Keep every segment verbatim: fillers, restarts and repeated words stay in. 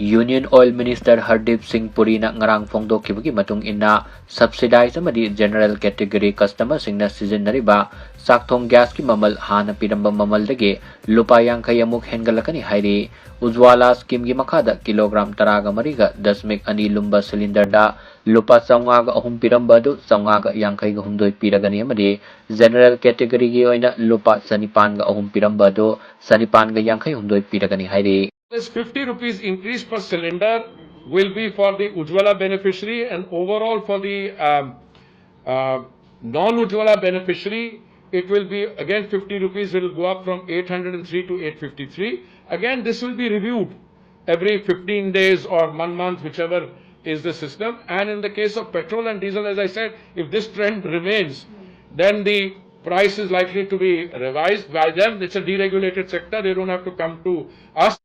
Union Oil Minister Hardeep Singh Purina ꯉꯔꯥꯡ ꯐꯣꯡꯗꯣꯛꯈꯤꯕꯒꯤ ꯃꯇꯨꯡ ꯏꯟꯅ, subsidize ꯑꯃꯗꯤ general category customerꯁꯤꯡꯅ ꯁꯤꯖꯤꯟꯅꯔꯤꯕ ꯆꯥꯛꯊꯣꯡ gasꯀꯤ ꯃꯃꯜ ꯍꯥꯟꯅ ꯄꯤꯔꯝꯕ ꯃꯃꯜꯗꯒꯤ ꯂꯨꯄꯥ ꯌꯥꯡꯈꯩ ꯑꯃꯨꯛ ꯍꯦꯟꯒꯠꯂꯛꯀꯅꯤ ꯍꯥꯏꯔꯤ꯫ Ujjwala schemeꯒꯤ ꯃꯈꯥꯗ ꯀꯤꯂꯣꯒ꯭ꯔꯥꯝ ꯇꯔꯥꯒ ꯃꯔꯤꯒ ꯗꯁꯃꯤꯛ ꯑꯅꯤ ꯂꯨꯝꯕ cylinderꯗ ꯂꯨꯄꯥ ꯆꯥꯝꯃꯉꯥꯒ ꯑꯍꯨꯝ ꯄꯤꯔꯝꯕ ꯑꯗꯨ ꯆꯥꯝꯃꯉꯥꯒ ꯌꯥꯡꯈꯩꯒ ꯍꯨꯝꯗꯣꯏ ꯄꯤꯔꯒꯅꯤ ꯑꯃꯗꯤ general categoryꯒꯤ ꯑꯣꯏꯅ ꯂꯨꯄꯥ ꯆꯅꯤꯄꯥꯟꯒ ꯑꯍꯨꯝ ꯄꯤꯔꯝꯕ ꯑꯗꯨ ꯆꯅꯤꯄꯥꯟꯒ ꯌꯥꯡꯈꯩ ꯍꯨꯝꯗꯣꯏ ꯄꯤꯔꯒꯅꯤ ꯍꯥꯏꯔꯤ꯫ This fifty rupees increase per cylinder will be for the Ujjwala beneficiary, and overall for the um, uh, non-Ujjwala beneficiary, it will be again fifty rupees will go up from eight hundred and three to eight fifty-three. Again, this will be reviewed every fifteen days or one month, whichever is the system. And in the case of petrol and diesel, as I said, if this trend remains, then the price is likely to be revised by them. It's a deregulated sector. They don't have to come to us.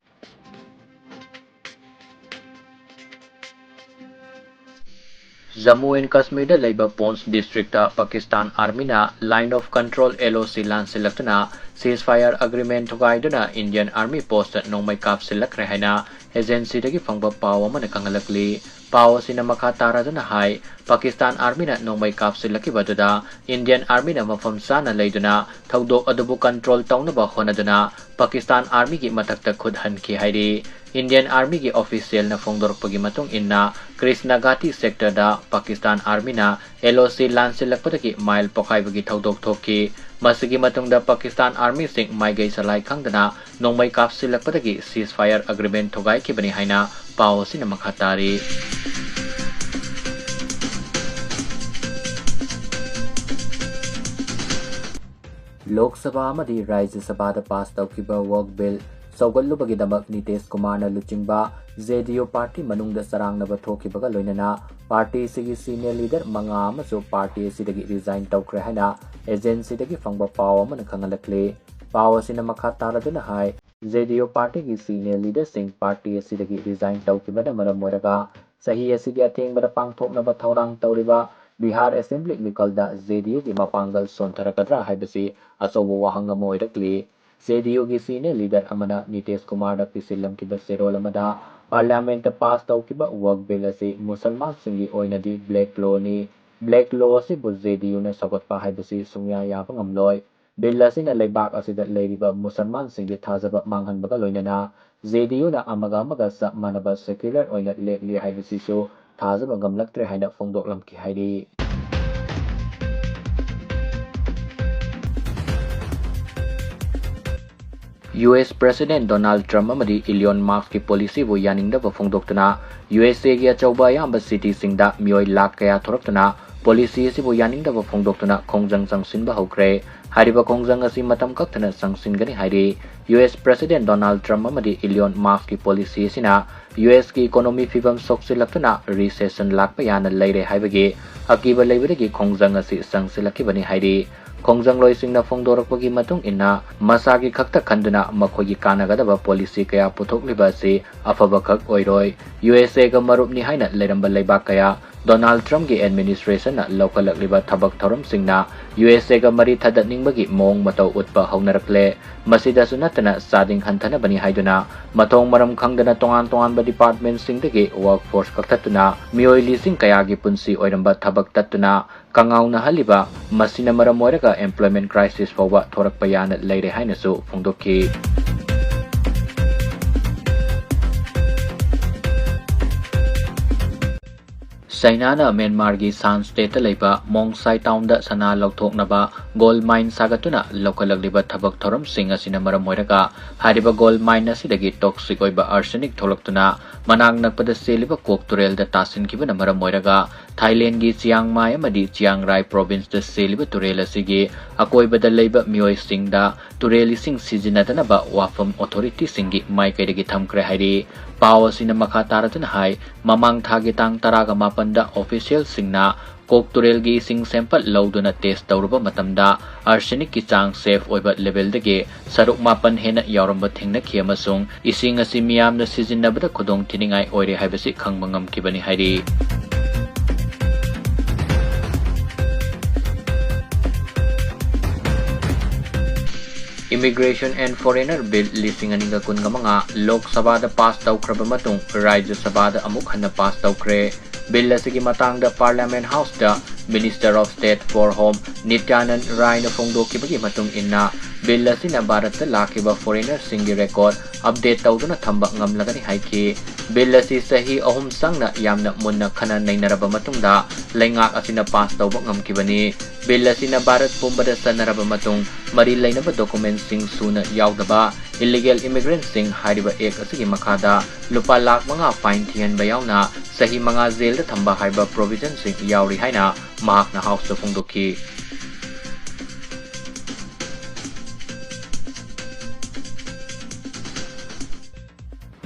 Jammu and Kashmirꯗ ꯂꯩꯕ Poonch districtꯇ Pakistan Armyꯅ Line of Control, LOC, ꯂꯥꯟꯁꯤꯜꯂꯛꯇꯨꯅ ceasefire agreement ꯊꯨꯒꯥꯏꯗꯨꯅ Indian Army postꯇ ꯅꯣꯡꯃꯩ ꯀꯥꯞꯁꯤꯜꯂꯛꯈ꯭ꯔꯦ ꯍꯥꯏꯅ agencyꯗꯒꯤ ꯐꯪꯕ ꯄꯥꯎ ꯑꯃꯅ ꯈꯪꯍꯜꯂꯛꯂꯤ꯫ ꯄꯥꯎ ꯑꯁꯤꯅ ꯃꯈꯥ ꯇꯥꯔꯗꯨꯅ ꯍꯥꯏ, Pakistan Armyꯅ ꯅꯣꯡꯃꯩ ꯀꯥꯞꯁꯤꯜꯂꯛꯈꯤꯕ ꯑꯗꯨꯗ Indian Armyꯅ ꯃꯐꯝ ꯆꯥꯅ ꯂꯩꯗꯨꯅ ꯊꯧꯗꯣꯛ ꯑꯗꯨꯕꯨ control ꯇꯧꯅꯕ ꯍꯣꯠꯅꯗꯨꯅ Pakistan Armyꯒꯤ ꯃꯊꯛꯇ ꯈꯨꯠ ꯍꯟꯈꯤ ꯍꯥꯏꯔꯤ꯫ Indian Armyꯒꯤ officialꯅ ꯐꯣꯡꯗꯣꯔꯛꯄꯒꯤ ꯃꯇꯨꯡ ꯏꯟꯅ, Krishna Ghati sectorꯗ Pakistan Armyꯅ LOC ꯂꯥꯟꯁꯤꯜꯂꯛꯄꯗꯒꯤ mine ꯄꯣꯈꯥꯏꯕꯒꯤ ꯊꯧꯗꯣꯛ ꯊꯣꯛꯈꯤ꯫ ꯃꯁꯤꯒꯤ ꯃꯇꯨꯡꯗ Pakistan Armyꯁꯤꯡ ꯃꯥꯏꯀꯩ ꯆꯂꯥꯏ ꯈꯪꯗꯅ ꯅꯣꯡꯃꯩ ꯀꯥꯞꯁꯤꯜꯂꯛꯄꯗꯒꯤ ceasefire agreement ꯊꯨꯒꯥꯏꯈꯤꯕꯅꯤ ꯍꯥꯏꯅ ꯄꯥꯎ ꯑꯁꯤꯅ ꯃꯈꯥ ꯇꯥꯔꯤ꯫ ꯂꯣꯛ ꯁꯚꯥ ꯑꯃꯗꯤ ꯔꯥꯖ꯭ꯌ ꯁꯚꯥꯗ pass ꯇꯧꯈꯤꯕ Waqf Bill ꯁꯧꯒꯠꯂꯨꯕꯒꯤꯗꯃꯛ ꯅꯤꯇꯤꯁ ꯀꯨꯃꯥꯔꯅ ꯂꯨꯆꯤꯡꯕ JDU party ꯃꯅꯨꯡꯗ ꯆꯔꯥꯡꯅꯕ ꯊꯣꯛꯈꯤꯕꯒ ꯂꯣꯏꯅꯅ party ꯑꯁꯤꯒꯤ senior leader ꯃꯉꯥ ꯑꯃꯁꯨ party ꯑꯁꯤꯗꯒꯤ resign ꯇꯧꯈ꯭ꯔꯦ ꯍꯥꯏꯅ agencyꯗꯒꯤ ꯐꯪꯕ ꯄꯥꯎ ꯑꯃꯅ ꯈꯪꯍꯜꯂꯛꯂꯤ꯫ ꯄꯥꯎ ꯑꯁꯤꯅ ꯃꯈꯥ ꯇꯥꯔꯗꯨꯅ ꯍꯥꯏ, JDU partyꯒꯤ senior leaderꯁꯤꯡ party ꯑꯁꯤꯗꯒꯤ resign ꯇꯧꯈꯤꯕꯅ ꯃꯔꯝ ꯑꯣꯏꯔꯒ ꯆꯍꯤ ꯑꯁꯤꯒꯤ ꯑꯊꯦꯡꯕꯗ ꯄꯥꯡꯊꯣꯛꯅꯕ ꯊꯧꯔꯥꯡ ꯇꯧꯔꯤꯕ Bihar Assembly ꯃꯤꯈꯜꯗ JDUꯒꯤ ꯃꯄꯥꯡꯒꯜ ꯁꯣꯟꯊꯔꯛꯀꯗ꯭ꯔꯥ ꯍꯥꯏꯕꯁꯤ ꯑꯆꯧꯕ ꯋꯥꯍꯪ ꯑꯃ ꯑꯣꯏꯔꯛꯂꯤ꯫ JDUꯒꯤ senior leader ꯑꯃꯅ ꯅꯤꯇꯤꯁ ꯀꯨꯃꯥꯔꯗ ꯄꯤꯁꯤꯜꯂꯝꯈꯤꯕ ꯆꯦꯔꯣꯜ ꯑꯃꯗ ꯄꯥꯔꯂꯤꯌꯥꯃꯦꯟꯠꯇ ꯄꯥꯁ ꯇꯧꯈꯤꯕ ꯋꯛꯐ ꯕꯤꯜ ꯑꯁꯤ ꯃꯨꯁꯜꯃꯥꯟꯁꯤꯡꯒꯤ ꯑꯣꯏꯅꯗꯤ ꯕ꯭ꯂꯦꯛ ꯂꯣꯅꯤ꯫ ꯕ꯭ꯂꯦꯛ ꯂꯣ ꯑꯁꯤꯕꯨ ꯖꯦ ꯗꯤ ꯌꯨꯅ ꯁꯧꯒꯠꯄ ꯍꯥꯏꯕꯁꯤ ꯁꯨꯡꯌꯥ ꯌꯥꯕ ꯉꯝꯂꯣꯏ꯫ ꯕꯤꯜ ꯑꯁꯤꯅ ꯂꯩꯕꯥꯛ ꯑꯁꯤꯗ ꯂꯩꯔꯤꯕ ꯃꯨꯁꯜꯃꯥꯟꯁꯤꯡꯒꯤ ꯊꯥꯖꯕ ꯃꯥꯡꯍꯟꯕꯒ ꯂꯣꯏꯅꯅ ꯖꯦ ꯗꯤ ꯌꯨꯅ ꯑꯃꯒ ꯑꯃꯒ ꯆꯞ ꯃꯥꯟꯅꯕ ꯁꯦꯀ꯭ꯌꯨꯂꯔ ꯑꯣꯏꯅ ꯂꯦꯞꯂꯤ ꯍꯥꯏꯕꯁꯤꯁꯨ ꯊꯥꯖꯕ ꯉꯝꯂꯛꯇ꯭ꯔꯦ ꯍꯥꯏꯅ ꯐꯣꯡꯗꯣꯛꯂꯝꯈꯤ ꯍꯥꯏꯔꯤ꯫ ꯌꯨ ꯑꯦꯁ ꯄ꯭ꯔꯦꯁꯤꯗꯦꯟꯠ ꯗꯣꯅꯥꯜꯗ ꯇ꯭ꯔꯝꯞ ꯑꯃꯗꯤ ꯏꯂꯤꯌꯣꯟ ꯃꯥꯁꯛꯀꯤ ꯄꯣꯂꯤꯁꯤꯕꯨ ꯌꯥꯅꯤꯡꯗꯕ ꯐꯣꯡꯗꯣꯛꯇꯨꯅ ꯌꯨ ꯑꯦꯁ ꯑꯦꯒꯤ ꯑꯆꯧꯕ ꯑꯌꯥꯝꯕ ꯁꯤꯇꯤꯁꯤꯡꯗ ꯃꯤꯑꯣꯏ ꯂꯥꯈ ꯀꯌꯥ ꯊꯣꯔꯛꯇꯨꯅ ꯄꯣꯂꯤꯁꯤ ꯑꯁꯤꯕꯨ ꯌꯥꯅꯤꯡꯗꯕ ꯐꯣꯡꯗꯣꯛꯇꯨꯅ ꯈꯣꯡꯖꯪ ꯆꯪꯁꯤꯟꯕ ꯍꯧꯈ꯭ꯔꯦ꯫ ꯍꯥꯏꯔꯤꯕ ꯈꯣꯡꯖꯪ ꯑꯁꯤ ꯃꯇꯝ ꯀꯛꯇꯅ ꯆꯪꯁꯤꯟꯒꯅꯤ ꯍꯥꯏꯔꯤ꯫ ꯌꯨ ꯑꯦꯁ ꯄ꯭ꯔꯦꯁꯤꯗꯦꯟꯠ ꯗꯣꯅꯥꯜꯗ ꯇ꯭ꯔꯝꯞ ꯑꯃꯗꯤ ꯏꯂꯤꯌꯣꯟ ꯃꯥꯁꯛꯀꯤ ꯄꯣꯂꯤꯁꯤ ꯑꯁꯤꯅ ꯌꯨ ꯑꯦꯁꯀꯤ ꯏꯀꯣꯅꯣꯃꯤ ꯐꯤꯕꯝ ꯁꯣꯛꯆꯤꯜꯂꯛꯇꯨꯅ ꯔꯤꯁꯦꯁꯟ ꯂꯥꯛꯄ ꯌꯥꯅ ꯂꯩꯔꯦ ꯍꯥꯏꯕꯒꯤ ꯑꯀꯤꯕ ꯂꯩꯕꯗꯒꯤ ꯈꯣꯡꯖꯪ ꯑꯁꯤ ꯆꯪꯁꯤꯜꯂꯛꯈꯤꯕꯅꯤ ꯍꯥꯏꯔꯤ꯫ ꯈꯣꯡꯖꯪꯂꯣꯏꯁꯤꯡꯅ ꯐꯣꯡꯗꯣꯔꯛꯄꯒꯤ ꯃꯇꯨꯡ ꯏꯟꯅ, ꯃꯁꯥꯒꯤ ꯈꯛꯇ ꯈꯟꯗꯨꯅ ꯃꯈꯣꯏꯒꯤ ꯀꯥꯟꯅꯒꯗꯕ ꯄꯣꯂꯤꯁꯤ ꯀꯌꯥ ꯄꯨꯊꯣꯛꯂꯤꯕ ꯑꯁꯤ ꯑꯐꯕꯈꯛ ꯑꯣꯏꯔꯣꯏ꯫ ꯌꯨ ꯑꯦꯁ ꯑꯦꯒ ꯃꯔꯨꯞꯅꯤ ꯍꯥꯏꯅ ꯂꯩꯔꯝꯕ ꯂꯩꯕꯥꯛ ꯀꯌꯥ ꯗꯣꯅꯥꯜꯗ ꯇ꯭ꯔꯝꯞꯀꯤ ꯑꯦꯗꯃꯤꯅꯤꯁꯇ꯭ꯔꯦꯁꯟꯅ ꯂꯧꯈꯠꯂꯛꯂꯤꯕ ꯊꯕꯛ ꯊꯧꯔꯝꯁꯤꯡꯅ ꯌꯨ ꯑꯦꯁ ꯑꯦꯒ ꯃꯔꯤ ꯊꯗꯠꯅꯤꯡꯕꯒꯤ ꯃꯑꯣꯡ ꯃꯇꯧ ꯎꯠꯄ ꯍꯧꯅꯔꯛꯂꯦ꯫ ꯃꯁꯤꯗꯁꯨ ꯅꯠꯇꯅ, ꯆꯥꯗꯤꯡ ꯍꯟꯊꯅꯕꯅꯤ ꯍꯥꯏꯗꯨꯅ ꯃꯊꯣꯡ ꯃꯔꯝ ꯈꯪꯗꯅ ꯇꯣꯉꯥꯟ ꯇꯣꯉꯥꯟꯕ ꯗꯤꯄꯥꯔꯠꯃꯦꯟꯠꯁꯤꯡꯗꯒꯤ ꯋꯔꯛꯐꯣꯔꯁ ꯀꯛꯊꯠꯇꯨꯅ ꯃꯤꯑꯣꯏ ꯂꯤꯁꯤꯡ ꯀꯌꯥꯒꯤ ꯄꯨꯟꯁꯤ ꯑꯣꯏꯔꯝꯕ ꯊꯕꯛ ꯇꯠꯇꯨꯅ ꯀꯉꯥꯎꯅꯍꯜꯂꯤꯕ, ꯃꯁꯤꯅ ꯃꯔꯝ ꯑꯣꯏꯔꯒ ꯑꯦꯝꯄ꯭ꯂꯣꯏꯃꯦꯟꯠ ꯀ꯭ꯔꯥꯏꯁꯤꯁ ꯐꯥꯎꯕ ꯊꯣꯔꯛꯄ ꯌꯥꯅ ꯂꯩꯔꯦ ꯍꯥꯏꯅꯁꯨ ꯐꯣꯡꯗꯣꯛꯈꯤ꯫ ꯆꯥꯏꯅꯥꯅ ꯃ꯭ꯌꯥꯟꯃꯥꯔꯒꯤ ꯁꯥꯟ ꯁ꯭ꯇꯦꯠꯇ ꯂꯩꯕ ꯃꯣꯡꯁꯥꯏ ꯇꯥꯎꯟꯗ ꯁꯅꯥ ꯂꯧꯊꯣꯛꯅꯕ ꯒꯣꯜ ꯃꯥꯏꯟ ꯁꯥꯒꯠꯇꯨꯅ ꯂꯧꯈꯠꯂꯛꯂꯤꯕ ꯊꯕꯛ ꯊꯧꯔꯝꯁꯤꯡ ꯑꯁꯤꯅ ꯃꯔꯝ ꯑꯣꯏꯔꯒ ꯍꯥꯏꯔꯤꯕ ꯒꯣꯜ ꯃꯥꯏꯟ ꯑꯁꯤꯗꯒꯤ ꯇꯣꯛꯁꯤꯛ ꯑꯣꯏꯕ ꯑꯥꯔꯁꯦꯅꯤꯛ ꯊꯣꯛꯂꯛꯇꯨꯅ ꯃꯅꯥꯛ ꯅꯛꯄꯗ ꯆꯦꯜꯂꯤꯕ ꯀꯣꯛ ꯇꯨꯔꯦꯜꯗ ꯇꯥꯁꯤꯟꯈꯤꯕꯅ ꯃꯔꯝ ꯑꯣꯏꯔꯒ ꯊꯥꯏꯂꯦꯟꯒꯤ ꯆꯤꯌꯥꯡ ꯃꯥꯏ ꯑꯃꯗꯤ ꯆꯤꯌꯥꯡ ꯔꯥꯏ ꯄ꯭ꯔꯣꯚꯤꯟꯁꯇ ꯆꯦꯜꯂꯤꯕ ꯇꯨꯔꯦꯜ ꯑꯁꯤꯒꯤ ꯑꯀꯣꯏꯕꯗ ꯂꯩꯕ ꯃꯤꯑꯣꯏꯁꯤꯡꯗ ꯇꯨꯔꯦꯜ ꯏꯁꯤꯡ ꯁꯤꯖꯤꯟꯅꯗꯅꯕ ꯋꯥꯐꯝ ꯑꯣꯊꯣꯔꯤꯇꯤꯁꯤꯡꯒꯤ ꯃꯥꯏꯀꯩꯗꯒꯤ ꯊꯝꯈ꯭ꯔꯦ ꯍꯥꯏꯔꯤ꯫ ꯄꯥꯎ ꯑꯁꯤꯅ ꯃꯈꯥ ꯇꯥꯔꯗꯨꯅ ꯍꯥꯏ, ꯃꯃꯥꯡ ꯊꯥꯒꯤ ꯇꯥꯡ ꯇꯔꯥꯒ ꯃꯥꯄꯟꯗ ꯑꯣꯐꯤꯁꯤꯌꯦꯜꯁꯤꯡꯅ ꯀꯣꯛ ꯇꯨꯔꯦꯜꯒꯤ ꯏꯁꯤꯡ ꯁꯦꯝꯄꯜ ꯂꯧꯗꯨꯅ ꯇꯦꯁ ꯇꯧꯔꯨꯕ ꯃꯇꯝꯗ ꯑꯥꯔꯁꯦꯅꯤꯛꯀꯤ ꯆꯥꯡ ꯁꯦꯐ ꯑꯣꯏꯕ ꯂꯦꯚꯦꯜꯗꯒꯤ ꯁꯔꯨꯛ ꯃꯥꯄꯟ ꯍꯦꯟꯅ ꯌꯥꯎꯔꯝꯕ ꯊꯦꯡꯅꯈꯤ ꯑꯃꯁꯨꯡ ꯏꯁꯤꯡ ꯑꯁꯤ ꯃꯤꯌꯥꯝꯅ ꯁꯤꯖꯤꯟꯅꯕꯗ ꯈꯨꯗꯣꯡ ꯊꯤꯅꯤꯡꯉꯥꯏ ꯑꯣꯏꯔꯦ ꯍꯥꯏꯕꯁꯤ ꯈꯪꯕ ꯉꯝꯈꯤꯕꯅꯤ ꯍꯥꯏꯔꯤ꯫ Immigration and Foreigner Bill ꯂꯤꯁꯤꯡ ꯑꯅꯤꯒ ꯀꯨꯟꯒ ꯃꯉꯥ ꯂꯣꯛ ꯁꯚꯥꯗ ꯄꯥꯁ ꯇꯧꯈ꯭ꯔꯕ ꯃꯇꯨꯡ ꯔꯥꯖ꯭ꯌ ꯁꯚꯥꯗ ꯑꯃꯨꯛ ꯍꯟꯅ ꯄꯥꯁ ꯇꯧꯈ꯭ꯔꯦ꯫ ꯕꯤꯜ ꯑꯁꯤꯒꯤ ꯃꯇꯥꯡꯗ Parliament Houseꯇ Minister of State for Home ꯅꯤꯇ꯭ꯌꯥꯅꯟ ꯔꯥꯏꯅ ꯐꯣꯡꯗꯣꯛꯈꯤꯕꯒꯤ ꯃꯇꯨꯡ ꯏꯟꯅ, ꯕꯤꯜ ꯑꯁꯤꯅ ꯚꯥꯔꯠꯇ ꯂꯥꯛꯈꯤꯕ foreignerꯁꯤꯡꯒꯤ record update ꯇꯧꯗꯨꯅ ꯊꯝꯕ ꯉꯝꯂꯒꯅꯤ ꯍꯥꯏꯈꯤ꯫ ꯕꯤꯜ ꯑꯁꯤ ꯆꯍꯤ ꯑꯍꯨꯝ ꯆꯪꯅ ꯌꯥꯝꯅ ꯃꯨꯟꯅ ꯈꯟꯅ ꯅꯩꯅꯔꯕ ꯃꯇꯨꯡꯗ ꯂꯩꯉꯥꯛ ꯑꯁꯤꯅ ꯄꯥꯁ ꯇꯧꯕ ꯉꯝꯈꯤꯕꯅꯤ꯫ ꯕꯤꯜ ꯑꯁꯤꯅ ꯚꯥꯔꯠ ꯄꯨꯝꯕꯗ ꯆꯠꯅꯔꯕ ꯃꯇꯨꯡ ꯃꯔꯤ ꯂꯩꯅꯕ documentꯁꯤꯡ ꯁꯨꯅ ꯌꯥꯎꯗꯕ illegal immigrantꯁꯤꯡ ꯍꯥꯏꯔꯤꯕ act ꯑꯁꯤꯒꯤ ꯃꯈꯥꯗ ꯂꯨꯄꯥ ꯂꯥꯈ ꯃꯉꯥ fine ꯊꯤꯍꯟꯕ ꯌꯥꯎꯅ ꯆꯍꯤ ꯃꯉꯥ ꯖꯦꯜꯗ ꯊꯝꯕ ꯍꯥꯏꯕ provisionꯁꯤꯡ ꯌꯥꯎꯔꯤ ꯍꯥꯏꯅ ꯃꯍꯥꯛꯅ Houseꯇ ꯐꯣꯡꯗꯣꯛꯈꯤ꯫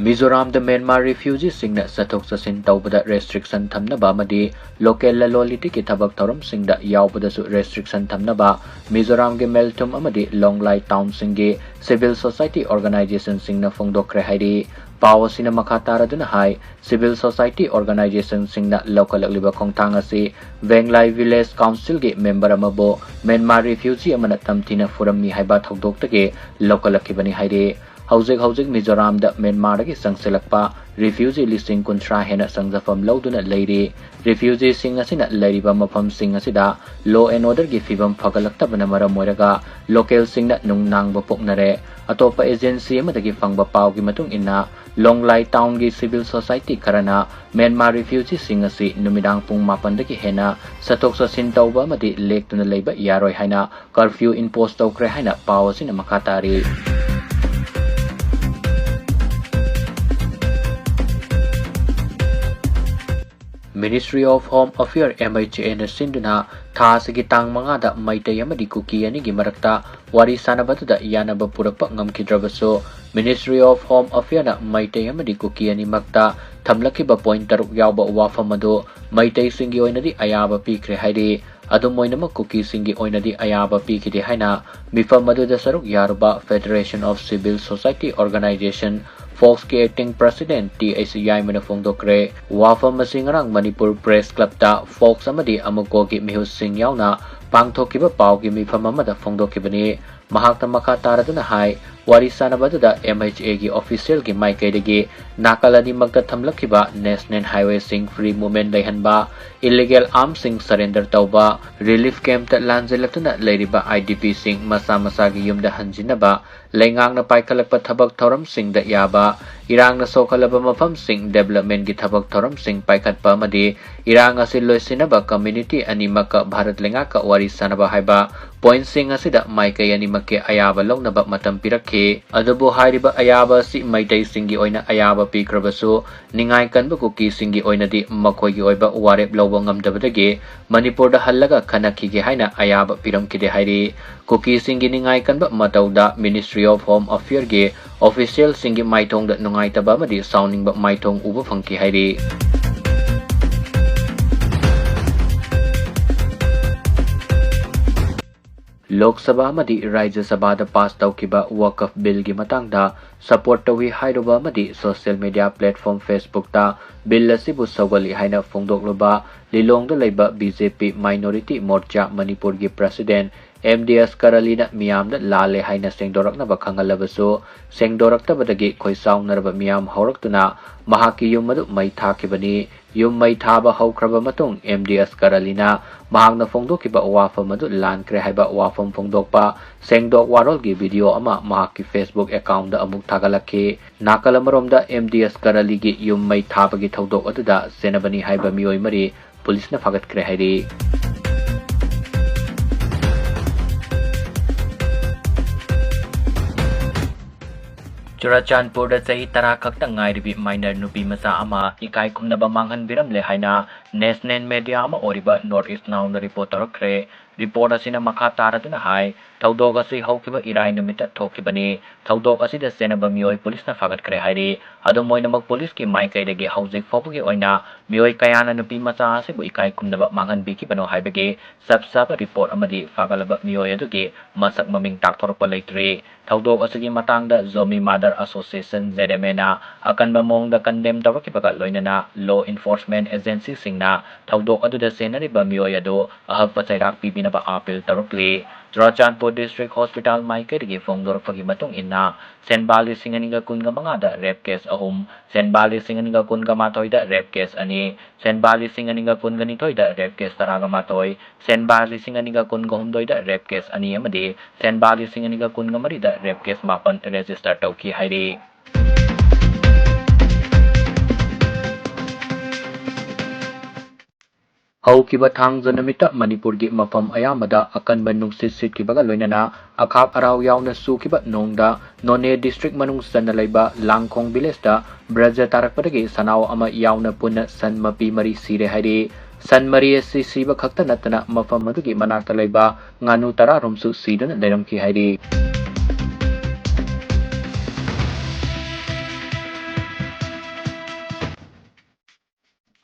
ꯃꯤꯖꯣꯔꯥꯝꯗ ꯃ꯭ꯌꯥꯟꯃꯥꯔ refugeeꯁꯤꯡꯅ ꯆꯠꯊꯣꯛ ꯆꯠꯁꯤꯟ ꯇꯧꯕꯗ restriction ꯊꯝꯅꯕ ꯑꯃꯗꯤ local ꯂꯂꯣꯟ ꯏꯇꯤꯛꯀꯤ ꯊꯕꯛ ꯊꯧꯔꯝꯁꯤꯡꯗ ꯌꯥꯎꯕꯗꯁꯨ restriction ꯊꯝꯅꯕ ꯃꯤꯖꯣꯔꯥꯝꯒꯤ ꯃꯦꯜꯊꯨꯝ ꯑꯃꯗꯤ ꯂꯣꯡꯂꯥꯏ townꯁꯤꯡꯒꯤ civil society organizationꯁꯤꯡꯅ ꯐꯣꯡꯗꯣꯛꯈ꯭ꯔꯦ ꯍꯥꯏꯔꯤ꯫ ꯄꯥꯎ ꯑꯁꯤꯅ ꯃꯈꯥ ꯇꯥꯔꯗꯨꯅ ꯍꯥꯏ, civil society organizationꯁꯤꯡꯅ ꯂꯧꯈꯠꯂꯛꯂꯤꯕ ꯈꯣꯡꯊꯥꯡ ꯑꯁꯤ ꯚꯦꯡꯂꯥꯏ village councilꯒꯤ member ꯑꯃꯕꯨ ꯃ꯭ꯌꯥꯟꯃꯥꯔ refugee ꯑꯃꯅ ꯇꯝꯊꯤꯅ ꯐꯨꯔꯝꯃꯤ ꯍꯥꯏꯕ ꯊꯧꯗꯣꯛꯇꯒꯤ ꯂꯧꯈꯠꯂꯛꯈꯤꯕꯅꯤ ꯍꯥꯏꯔꯤ꯫ ꯍꯧꯖꯤꯛ ꯍꯧꯖꯤꯛ ꯃꯤꯖꯣꯔꯥꯝꯗ ꯃ꯭ꯌꯥꯟꯃꯥꯔꯗꯒꯤ ꯆꯪꯁꯤꯜꯂꯛꯄ refugee ꯂꯤꯁꯤꯡ ꯀꯨꯟꯊ꯭ꯔꯥ ꯍꯦꯟꯅ ꯆꯪꯖꯐꯝ ꯂꯧꯗꯨꯅ ꯂꯩꯔꯤ꯫ Refugeeꯁꯤꯡ ꯑꯁꯤꯅ ꯂꯩꯔꯤꯕ ꯃꯐꯝꯁꯤꯡ ꯑꯁꯤꯗ law and orderꯒꯤ ꯐꯤꯕꯝ ꯐꯒꯠꯂꯛꯇꯕꯅ ꯃꯔꯝ ꯑꯣꯏꯔꯒ localꯁꯤꯡꯅ ꯅꯨꯡꯅꯥꯡꯕ ꯄꯣꯛꯅꯔꯦ꯫ ꯑꯇꯣꯞꯄ agency ꯑꯃꯗꯒꯤ ꯐꯪꯕ ꯄꯥꯎꯒꯤ ꯃꯇꯨꯡ ꯏꯟꯅ, ꯂꯣꯡꯂꯥꯏ townꯒꯤ civil society ꯈꯔꯅ ꯃ꯭ꯌꯥꯟꯃꯥꯔ refugeeꯁꯤꯡ ꯑꯁꯤ ꯅꯨꯃꯤꯗꯥꯡ ꯄꯨꯡ ꯃꯥꯄꯟꯗꯒꯤ ꯍꯦꯟꯅ ꯆꯠꯊꯣꯛ ꯆꯠꯁꯤꯟ ꯇꯧꯕ ꯑꯃꯗꯤ ꯂꯦꯛꯇꯨꯅ ꯂꯩꯕ ꯌꯥꯔꯣꯏ ꯍꯥꯏꯅ curfew impose ꯇꯧꯈ꯭ꯔꯦ ꯍꯥꯏꯅ ꯄꯥꯎ ꯑꯁꯤꯅ ꯃꯈꯥ ꯇꯥꯔꯤ꯫ Ministry of Home Affair, M H Aꯅ ꯁꯤꯟꯗꯨꯅ ꯊꯥ ꯑꯁꯤꯒꯤ ꯇꯥꯡ ꯃꯉꯥꯗ ꯃꯩꯇꯩ ꯑꯃꯗꯤ ꯀꯨꯀꯤ ꯑꯅꯤꯒꯤ ꯃꯔꯛꯇ ꯋꯥꯔꯤ ꯁꯥꯟꯅꯕꯗꯨꯗ ꯌꯥꯅꯕ ꯄꯨꯔꯛꯄ ꯉꯝꯈꯤꯗ꯭ꯔꯕꯁꯨ, Ministry of Home Affairꯅ ꯃꯩꯇꯩ ꯑꯃꯗꯤ ꯀꯨꯀꯤ ꯑꯅꯤꯃꯛꯇ ꯊꯝꯂꯛꯈꯤꯕ point ꯇꯔꯨꯛ ꯌꯥꯎꯕ ꯋꯥꯐꯝ ꯑꯗꯨ ꯃꯩꯇꯩꯁꯤꯡꯒꯤ ꯑꯣꯏꯅꯗꯤ ꯑꯌꯥꯕ ꯄꯤꯈ꯭ꯔꯦ ꯍꯥꯏꯔꯤ꯫ ꯑꯗꯨꯝ ꯑꯣꯏꯅꯃꯛ, ꯀꯨꯀꯤꯁꯤꯡꯒꯤ ꯑꯣꯏꯅꯗꯤ ꯑꯌꯥꯕ ꯄꯤꯈꯤꯗꯦ ꯍꯥꯏꯅ ꯃꯤꯐꯝ ꯑꯗꯨꯗ ꯁꯔꯨꯛ ꯌꯥꯔꯨꯕ Federation of Civil Society Organization, ꯐꯣꯛꯁꯀꯤ acting president ꯇꯤ ꯑꯩꯆ ꯌꯥꯏꯃꯅ ꯐꯣꯡꯗꯣꯛꯈ꯭ꯔꯦ꯫ ꯋꯥꯐꯝ ꯑꯁꯤ ꯉꯔꯥꯡ ꯃꯅꯤꯄꯨꯔ Press Clubꯇ ꯐꯣꯛꯁ ꯑꯃꯗꯤ ꯑꯃꯨꯀꯣꯒꯤ ꯃꯤꯍꯨꯠꯁꯤꯡ ꯌꯥꯎꯅ ꯄꯥꯡꯊꯣꯛꯈꯤꯕ ꯄꯥꯎꯒꯤ ꯃꯤꯐꯝ ꯑꯃꯗ ꯐꯣꯡꯗꯣꯛꯈꯤꯕꯅꯤ꯫ ꯃꯍꯥꯛꯅ ꯃꯈꯥ ꯇꯥꯔꯗꯨꯅ ꯍꯥꯏ, ꯋꯥꯔꯤ ꯁꯥꯟꯅꯕ ꯑꯗꯨꯗ M H A ꯒꯤ official ꯒꯤ ꯃꯥꯏꯀꯩꯗꯒꯤ ꯅꯥꯀꯜ ꯑꯅꯤꯃꯛꯇ ꯊꯝꯂꯛꯈꯤꯕ national highway ꯁꯤꯡ free movement ꯂꯩꯍꯟꯕ, illegal arms ꯁꯤꯡ surrender ꯇꯧꯕ, relief camp ꯇ ꯂꯥꯟꯖꯦꯜꯂꯛꯇꯨꯅ ꯂꯩꯔꯤꯕ I D P ꯁꯤꯡ ꯃꯁꯥ ꯃꯁꯥꯒꯤ ꯌꯨꯝꯗ ꯍꯟꯖꯤꯟꯅꯕ, ꯂꯩꯉꯥꯛꯅ ꯄꯥꯏꯈꯠꯂꯛꯄ ꯊꯕꯛ ꯊꯧꯔꯝꯁꯤꯡꯗ ꯌꯥꯕ, ꯏꯔꯥꯡꯅ ꯁꯣꯛꯍꯜꯂꯕ ꯃꯐꯝꯁꯤꯡ development ꯀꯤ ꯊꯕꯛ ꯊꯧꯔꯝꯁꯤꯡ ꯄꯥꯏꯈꯠꯄ ꯑꯃꯗꯤ ꯏꯔꯥꯡ ꯑꯁꯤ ꯂꯣꯏꯁꯤꯟꯅꯕ community ꯑꯅꯤꯃꯛꯀ ꯚꯥꯔꯠ ꯂꯩꯉꯥꯛꯀ ꯋꯥꯔꯤ ꯁꯥꯟꯅꯕ ꯍꯥꯏꯕ point ꯁꯤꯡ ꯑꯁꯤꯗ ꯃꯥꯏꯀꯩ ꯑꯅꯤꯃꯛꯀꯤ ꯑꯌꯥꯕ ꯂꯧꯅꯕ ꯃꯇꯝ ꯄꯤꯔꯛꯈꯤ꯫ ꯑꯗꯨꯕꯨ ꯍꯥꯏꯔꯤꯕ ꯑꯌꯥꯕ ꯑꯁꯤ ꯃꯩꯇꯩꯁꯤꯡꯒꯤ ꯑꯣꯏꯅ ꯑꯌꯥꯕ ꯄꯤꯈ꯭ꯔꯕꯁꯨ, ꯅꯤꯡꯉꯥꯏ ꯀꯟꯕ ꯀꯨꯀꯤꯁꯤꯡꯒꯤ ꯑꯣꯏꯅꯗꯤ ꯃꯈꯣꯏꯒꯤ ꯑꯣꯏꯕ ꯋꯥꯔꯦꯞ ꯂꯧꯕ ꯉꯝꯗꯕꯗꯒꯤ ꯃꯅꯤꯄꯨꯔꯗ ꯍꯜꯂꯒ ꯈꯟꯅꯈꯤꯒꯦ ꯍꯥꯏꯅ ꯑꯌꯥꯕ ꯄꯤꯔꯝꯈꯤꯗꯦ ꯍꯥꯏꯔꯤ꯫ ꯀꯨꯀꯤꯁꯤꯡꯒꯤ ꯅꯤꯡꯉꯥꯏ ꯀꯟꯕ ꯃꯇꯧꯗ Ministry of Home Affair ꯒꯤ official ꯁꯤꯡꯒꯤ ꯃꯥꯏꯊꯣꯡꯗ ꯅꯨꯡꯉꯥꯏꯇꯕ ꯑꯃꯗꯤ ꯁꯥꯎꯅꯤꯡꯕ ꯃꯥꯏꯊꯣꯡ ꯎꯕ ꯐꯪꯈꯤ ꯍꯥꯏꯔꯤ꯫ ꯂꯣꯛ ꯁꯚꯥ ꯑꯃꯗꯤ ꯔꯥꯖ꯭ꯌ ꯁꯚꯥꯗ pass ꯇꯧꯈꯤꯕ Waqf Bill ꯒꯤ ꯃꯇꯥꯡꯗ support ꯇꯧꯏ ꯍꯥꯏꯔꯨꯕ ꯑꯃꯗꯤ social media platform Facebook ꯇ bill ꯑꯁꯤꯕꯨ ꯁꯧꯒꯠꯂꯤ ꯍꯥꯏꯅ ꯐꯣꯡꯗꯣꯛꯂꯨꯕ ꯂꯤꯂꯣꯡꯗ ꯂꯩꯕ B J P Minority Morcha ꯃꯅꯤꯄꯨꯔꯒꯤ president M D S ꯀꯔꯂꯤꯅ ꯃꯤꯌꯥꯝꯗ ꯂꯥꯜꯂꯦ ꯍꯥꯏꯅ ꯁꯦꯡꯗꯣꯔꯛꯅꯕ ꯈꯪꯍꯜꯂꯕꯁꯨ, ꯁꯦꯡꯗꯣꯔꯛꯇꯕꯗꯒꯤ ꯈꯣꯏꯁꯥꯎꯅꯔꯕ ꯃꯤꯌꯥꯝ ꯍꯧꯔꯛꯇꯨꯅ ꯃꯍꯥꯛꯀꯤ ꯌꯨꯝ ꯑꯗꯨ ꯃꯩ ꯊꯥꯈꯤꯕꯅꯤ꯫ ꯌꯨꯝ ꯃꯩ ꯊꯥꯕ ꯍꯧꯈ꯭ꯔꯕ ꯃꯇꯨꯡ, M D S ꯀꯔꯂꯤꯅ ꯃꯍꯥꯛꯅ ꯐꯣꯡꯗꯣꯛꯈꯤꯕ ꯋꯥꯐꯝ ꯑꯗꯨ ꯂꯥꯟꯈ꯭ꯔꯦ ꯍꯥꯏꯕ ꯋꯥꯐꯝ ꯐꯣꯡꯗꯣꯛꯄ ꯁꯦꯡꯗꯣꯛ ꯋꯥꯔꯣꯜꯒꯤ video ꯑꯃ ꯃꯍꯥꯛꯀꯤ Facebook account ꯗ ꯑꯃꯨꯛ ꯊꯥꯒꯠꯂꯛꯈꯤ꯫ ꯅꯥꯀꯜ ꯑꯃꯔꯣꯝꯗ, M D S ꯀꯔꯂꯤꯒꯤ ꯌꯨꯝ ꯃꯩ ꯊꯥꯕꯒꯤ ꯊꯧꯗꯣꯛ ꯑꯗꯨꯗ ꯁꯦꯅꯥꯄꯇꯤ ꯍꯥꯏꯕ ꯃꯤꯑꯣꯏ ꯃꯔꯤ ꯄꯨꯂꯤꯁꯅ ꯐꯥꯒꯠꯈ꯭ꯔꯦ ꯍꯥꯏꯔꯤ꯫ ꯆꯨꯔꯥꯆꯥꯟꯄꯨꯔꯗ ꯆꯍꯤ ꯇꯔꯥ ꯈꯛꯇ ꯉꯥꯏꯔꯤꯕꯤ minor ꯅꯨꯄꯤ ꯃꯆꯥ ꯑꯃ ꯏꯀꯥꯏ ꯈꯨꯝꯅꯕ ꯃꯥꯡꯍꯟꯕꯤꯔꯝꯂꯦ ꯍꯥꯏꯅ national media ꯑꯃ ꯑꯣꯏꯔꯤꯕ North East Now ꯅ report ꯇꯧꯔꯛꯈ꯭ꯔꯦ꯫ Report ꯑꯁꯤꯅ ꯃꯈꯥ ꯇꯥꯔꯗꯨꯅ ꯍꯥꯏ, ꯊꯧꯗꯣꯛ ꯑꯁꯤ ꯍꯧꯈꯤꯕ ꯏꯔꯥꯏ ꯅꯨꯃꯤꯠꯇ ꯊꯣꯛꯈꯤꯕꯅꯤ꯫ ꯊꯧꯗꯣꯛ ꯑꯁꯤꯗ ꯆꯦꯟꯅꯕ ꯃꯤꯑꯣꯏ ꯄꯨꯂꯤꯁꯅ ꯐꯥꯒꯠꯈ꯭ꯔꯦ ꯍꯥꯏꯔꯤ꯫ ꯑꯗꯨꯝ ꯑꯣꯏꯅꯃꯛ, ꯄꯨꯂꯤꯁꯀꯤ ꯃꯥꯏꯀꯩꯗꯒꯤ ꯍꯧꯖꯤꯛ ꯐꯥꯎꯕꯒꯤ ꯑꯣꯏꯅ ꯃꯤꯑꯣꯏ ꯀꯌꯥꯅ ꯅꯨꯄꯤ ꯃꯆꯥ ꯑꯁꯤꯕꯨ ꯏꯀꯥꯏ ꯈꯨꯝꯅꯕ ꯃꯥꯡꯍꯟꯕꯤꯈꯤꯕꯅꯣ ꯍꯥꯏꯕꯒꯤ ꯆꯞ ꯆꯥꯕ report ꯑꯃꯗꯤ ꯐꯥꯒꯠꯂꯕ ꯃꯤꯑꯣꯏ ꯑꯗꯨꯒꯤ ꯃꯁꯛ ꯃꯃꯤꯡ ꯇꯥꯛꯊꯣꯔꯛꯄ ꯂꯩꯇ꯭ꯔꯤ꯫ ꯊꯧꯗꯣꯛ ꯑꯁꯤꯒꯤ ꯃꯇꯥꯡꯗ Zomi Mother Association, Z M A ꯅ ꯑꯀꯟꯕ ꯃꯑꯣꯡꯗ condemn ꯇꯧꯔꯛꯈꯤꯕꯒ ꯂꯣꯏꯅꯅ law enforcement agency ꯁꯤꯡ ꯊꯧꯗꯣꯛ ꯑꯗꯨꯗ ꯆꯦꯟꯅꯔꯤꯕ ꯃꯤꯑꯣꯏ ꯑꯗꯨ ꯑꯍꯛꯄ ꯆꯩꯔꯥꯛ ꯄꯤꯕꯤꯅꯕ ꯑꯥꯄꯤꯜ ꯇꯧꯔꯛꯂꯤ꯫ ꯆꯨꯔꯥꯆꯥꯟꯄꯨꯔ ꯗꯤꯁꯇ꯭ꯔꯤꯛ ꯍꯣꯁꯄꯤꯇꯥꯜ ꯃꯥꯏꯀꯩꯗꯒꯤ ꯐꯣꯡꯗꯣꯔꯛꯄꯒꯤ ꯃꯇꯨꯡ ꯏꯟꯅ, ꯁꯦꯟꯕꯥ ꯂꯤꯁꯤꯡ ꯑꯅꯤꯒ ꯀꯨꯟꯒ ꯃꯉꯥꯗ ꯔꯦꯞ ꯀꯦꯁ ꯑꯍꯨꯝ, ꯁꯦꯟꯕꯥ ꯂꯤꯁꯤꯡ ꯑꯅꯤꯒ ꯀꯨꯟꯒ ꯃꯥꯊꯣꯏꯗ ꯔꯦꯞ ꯀꯦꯁ ꯑꯅꯤ, ꯁꯦꯟꯕꯥ ꯂꯤꯁꯤꯡ ꯑꯅꯤꯒ ꯀꯨꯟꯒ ꯅꯤꯊꯣꯏꯗ ꯔꯦꯞ ꯀꯦꯁ ꯇꯔꯥꯒ ꯃꯥꯊꯣꯏ, ꯁꯦꯟꯕꯥ ꯂꯤꯁꯤꯡ ꯑꯅꯤꯒ ꯀꯨꯟꯒ ꯍꯨꯝꯗꯣꯏꯗ ꯔꯦꯞ ꯀꯦꯁ ꯑꯅꯤ ꯑꯃꯗꯤ ꯁꯦꯟꯕꯥ ꯂꯤꯁꯤꯡ ꯑꯅꯤꯒ ꯀꯨꯟꯒ ꯃꯔꯤꯗ ꯔꯦꯞ ꯀꯦꯁ ꯃꯥꯄꯟ ꯔꯦꯖꯤꯁꯇꯔ ꯇꯧꯈꯤ ꯍꯥꯏꯔꯤ꯫ ꯍꯧꯈꯤꯕ ꯊꯥꯡꯖ ꯅꯨꯃꯤꯠꯇ ꯃꯅꯤꯄꯨꯔꯒꯤ ꯃꯐꯝ ꯑꯌꯥꯝꯕꯗ ꯑꯀꯟꯕ ꯅꯨꯡꯁꯤꯠ ꯁꯤꯠꯈꯤꯕꯒ ꯂꯣꯏꯅꯅ ꯑꯈꯥꯛ ꯑꯔꯥꯎ ꯌꯥꯎꯅ ꯆꯨꯈꯤꯕ ꯅꯣꯡꯗ ꯅꯣꯅꯦ ꯗꯤꯁꯇ꯭ꯔꯤꯛ ꯃꯅꯨꯡ ꯆꯟꯅ ꯂꯩꯕ ꯂꯥꯡꯈꯣꯡ ꯚꯤꯂꯦꯖꯇ ꯕ꯭ꯔꯖ ꯇꯥꯔꯛꯄꯗꯒꯤ ꯁꯅꯥꯎ ꯑꯃ ꯌꯥꯎꯅ ꯄꯨꯟꯅ ꯁꯟ ꯃꯄꯤ ꯃꯔꯤ ꯁꯤꯔꯦ ꯍꯥꯏꯔꯤ꯫ ꯁꯟ ꯃꯔꯤ ꯑꯁꯤ ꯁꯤꯕ ꯈꯛꯇ ꯅꯠꯇꯅ ꯃꯐꯝ ꯑꯗꯨꯒꯤ ꯃꯅꯥꯛꯇ ꯂꯩꯕ ꯉꯥꯅꯨ ꯇꯔꯥꯔꯣꯝꯁꯨ ꯁꯤꯗꯨꯅ ꯂꯩꯔꯝꯈꯤ ꯍꯥꯏꯔꯤ꯫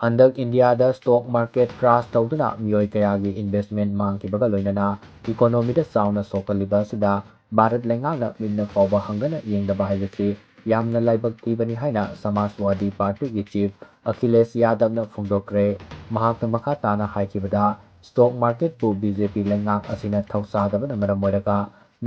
ꯍꯟꯗꯛ ꯏꯟꯗꯤꯌꯥꯗ ꯁ꯭ꯇꯣꯛ ꯃꯥꯔꯀꯦꯠ ꯀ꯭ꯔꯥꯁ ꯇꯧꯗꯨꯅ ꯃꯤꯑꯣꯏ ꯀꯌꯥꯒꯤ ꯏꯟꯚꯦꯁ꯭ꯠꯃꯦꯟꯠ ꯃꯥꯡꯈꯤꯕꯒ ꯂꯣꯏꯅꯅ ꯏꯀꯣꯅꯣꯃꯤꯗ ꯆꯥꯎꯅ ꯁꯣꯛꯍꯜꯂꯤꯕ ꯑꯁꯤꯗ ꯚꯥꯔꯠ ꯂꯩꯉꯥꯛꯅ ꯃꯤꯠꯅ ꯐꯥꯎꯕ ꯍꯪꯗꯅ ꯌꯦꯡꯗꯕ ꯍꯥꯏꯕꯁꯤ ꯌꯥꯝꯅ ꯂꯥꯏꯕꯛ ꯊꯤꯕꯅꯤ ꯍꯥꯏꯅ ꯁꯃꯥꯖꯋꯥꯗꯤ ꯄꯥꯔꯇꯤꯒꯤ ꯆꯤꯐ ꯑꯈꯤꯂꯦꯁ ꯌꯥꯗꯕꯅ ꯐꯣꯡꯗꯣꯛꯈ꯭ꯔꯦ꯫ ꯃꯍꯥꯛꯅ ꯃꯈꯥ ꯇꯥꯅ ꯍꯥꯏꯈꯤꯕꯗ, ꯁ꯭ꯇꯣꯛ ꯃꯥꯔꯀꯦꯠꯄꯨ ꯕꯤ ꯖꯦ ꯄꯤ ꯂꯩꯉꯥꯛ ꯑꯁꯤꯅ ꯊꯧꯁꯥꯗꯕꯅ ꯃꯔꯝ ꯑꯣꯏꯔꯒ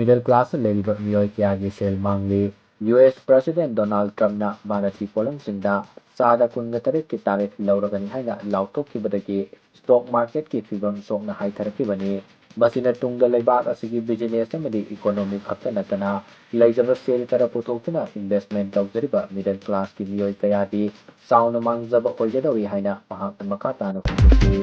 ꯃꯤꯗꯜ ꯀ꯭ꯂꯥꯁꯇ ꯂꯩꯔꯤꯕ ꯃꯤꯑꯣꯏ ꯀꯌꯥꯒꯤ ꯁꯦꯜ ꯃꯥꯡꯂꯤ꯫ ꯌꯨ ꯑꯦꯁ ꯄ꯭ꯔꯁꯤꯗꯦꯟꯠ ꯗꯣꯅꯥꯜꯗ ꯇ꯭ꯔꯝꯞꯅ ꯚꯥꯔꯠꯀꯤ ꯄꯣꯠꯂꯝꯁꯤꯡꯗ ꯆꯥꯗ ꯀꯨꯟꯒ ꯇꯔꯦꯠꯀꯤ ꯇꯥꯔꯤꯐ ꯂꯧꯔꯒꯅꯤ ꯍꯥꯏꯅ ꯂꯥꯎꯊꯣꯛꯈꯤꯕꯗꯒꯤ ꯁ꯭ꯇꯣꯛ ꯃꯥꯔꯀꯦꯠꯀꯤ ꯐꯤꯚꯝ ꯁꯣꯛꯅ ꯍꯥꯏꯊꯔꯛꯈꯤꯕꯅꯤ꯫ ꯃꯁꯤꯅ ꯇꯨꯡꯗ ꯂꯩꯕꯥꯛ ꯑꯁꯤꯒꯤ ꯕꯤꯖꯤꯅꯦꯁ ꯑꯃꯗꯤ ꯏꯀꯣꯅꯣꯃꯤ ꯈꯛꯇ ꯅꯠꯇꯅ ꯂꯩꯖꯕ ꯁꯦꯜ ꯈꯔ ꯄꯨꯊꯣꯛꯇꯨꯅ ꯏꯟꯚꯦꯁ꯭ꯠꯃꯦꯟꯠ ꯇꯧꯖꯔꯤꯕ ꯃꯤꯗꯜ ꯀ꯭ꯂꯥꯁꯀꯤ ꯃꯤꯑꯣꯏ ꯀꯌꯥꯗꯤ ꯆꯥꯎꯅ ꯃꯥꯡꯖꯕ ꯑꯣꯏꯒꯗꯧꯔꯤ ꯍꯥꯏꯅ ꯃꯍꯥꯛꯅ ꯃꯈꯥ ꯇꯥꯅ ꯐꯣꯡꯗꯣꯛꯈꯤ꯫